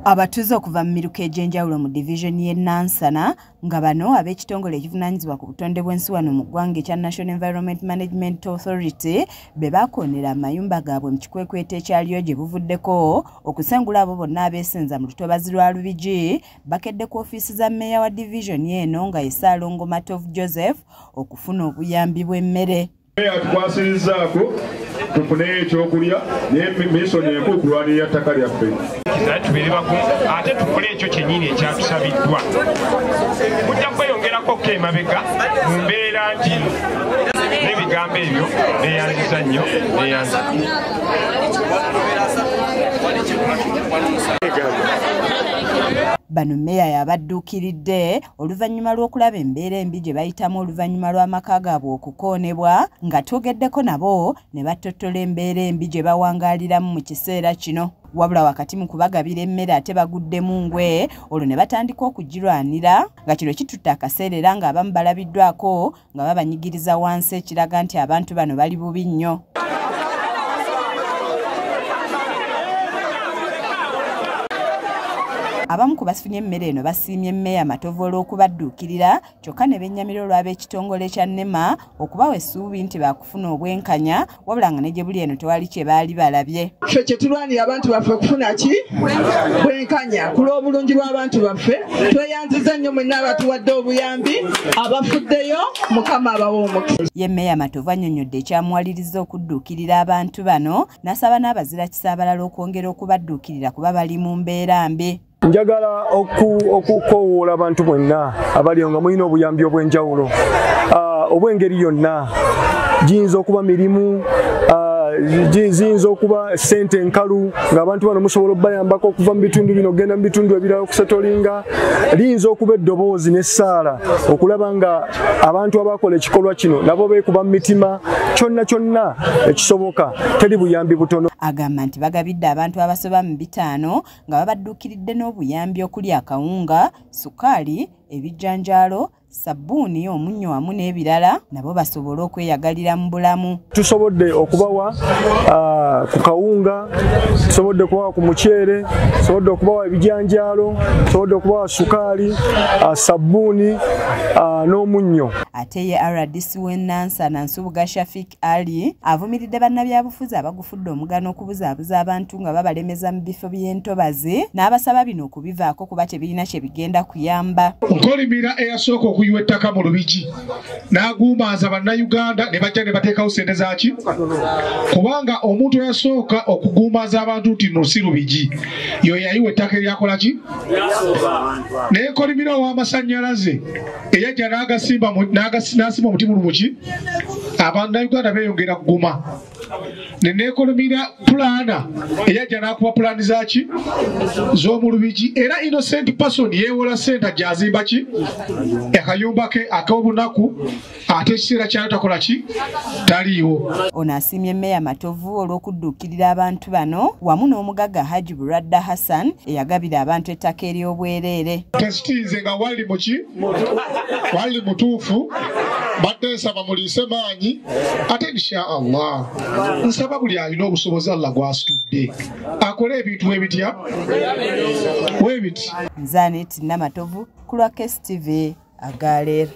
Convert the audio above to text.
Abatuuze okuva mu miruka egy'enjawulo mu divizoni y'e Nansana nga bano ab'ekitongole ekivunaanyizibwa ku butonde bw'ensi wano mu ggwanga ekya National Environment Management Authority be baakoonera amayumba gaabwe mu kikwekweto ekyaliyo gye buvuddeko okusengula abo bonna abeesenza mu lutobazi lwa Lubigi bakedde ku ofiisi za mmeeya wa divizoni eno nga ye Ssaalongo Matovu Joseph okufuna obuyambi bw'emmere. Atukwasirizaako tufuneyo ekyokulya naye miisoni enkulu kulwanirira ttaka lyaffe. Tubeere ate tukole ekyo kyennyini ekyatusabiddwa. Mujja kweyongerako ko emabega mu mbeera nti n'ebigambo ebyo neeyanziza nnyo neeyanziza. Bano mmeeya yabadduukiridde oluvannyuma lw'okulaba embeera embi gye bayitamu oluvannyuma lw'amaka gaabwe okukoonebwa nga twogeddeko nabo ne battottola embeera embi gye bawangaaliramu mu kiseera kino. Wabula wakati mu kubagabira emmere ate baguddemu ngwe olwo ne batandika okugirwanira nga kino kitutte akaseera era ng'abamu balabiddwako nga babanyigiriza wansi ekiraga nti abantu bano bali bubi nnyo. Abamu ku bafunye emmere eno basiimye mmeeya Matovu olw'okubadduukirira kyokka ne bennyamira olw'ab'ekitongole kya NEMA okubawa essuubi nti baakufuna obwenkanya wabula nga ne gye buli eno tewali kye baali balabye. Ffe kye tulwanira abantu baffe kufuna ki? Bwenkanya ku lw'obulungi bw'abantu baffe. Tweyanziza nnyo mwenna abatuwadde obuyambi abafuddeyo Mukama abawe omukisa. Ye mmeeya Matovu annyonnyodde ekyamuwaliriza okudduukirira abantu bano n'asaba n'abazirakisa abalala okwongera okubadduukirira kuba bali mu mbeera mbi. Njagala okukoowoola abantu bonna abali nga mulina obuyambi obw'enjawulo obw'engeri yonna, giyinza okuba mirimu, ziyinza okuba ssente enkalu ng'abantu bano musobola okubayambako okuva mu bitundu bino okugenda mu bitundu ebirala okusetolinga, liyinza okuba eddoboozi n'essaala okulaba nga abantu abakola ekikolwa kino nabo beekuba mu mitima kyonna kyonna ekisoboka, teri buyambi butono. Agamba nti bagabidde abantu abasoba mu 5 nga babadduukiridde n'obuyambi okuli akawunga, sukaali, ebijjanjaalo, sabbuuni, omunnyo wamu n'ebirala nabo basobole okweyagalira mu bulamu. Tusobodde okubawa ku kawunga, tusobodde okubawa ku muceere, tusobodde okubawa ebijanjaalo, tusobodde okubawa sukaali, sabbuuni n'omunnyo. Ate ye RDC w'e Nansana Nsubuga Shafik Ali avumiridde bannabyabufuzi abagufudde omugano okubuzaabuza abantu nga babalemeza mu bifo by'entobazi n'abasaba bino okubivaako kuba tebirina kye bigenda kuyamba. Nkolimira eyasooka okuyiwa ettaka mu Lubigi n'aguumaaza bannayuganda ne bajja ne bateekawo ssente zaaki, kubanga omuntu eyasooka okuguumaaza abantu nti no si Lubigi yo yayiwa ettaka eryakola ki? Naye nkolimira ow'amasannyalaze eyajja n'agasimba n'asimba omuti mu Lubigi, abannayuganda beeyongera kuguma. Ne neekolomira pulaana eyajja n'akuba pulaani zaaki z'omu Lubigi, era innocent person yeewola ssente gy'azimba ki akayumba ke ak'obunaku ate ekiseera kyayo takola ki taliiwo. Ono asiimye mmeeya Matovu olw'okudduukirira abantu bano wamu n'omugagga Haji Buradda Hassan eyagabira abantu ettaka ery'obwereere. Tesitinze nga wali muki wali mutuufu, badde nsaba muliise maanyi ate insha Allah nsaba buli alina obusobozi Allah gw'asitudde akole ebintu ebitya webiti. Nze Annet Namatovu ku lwa KSTV agaleero.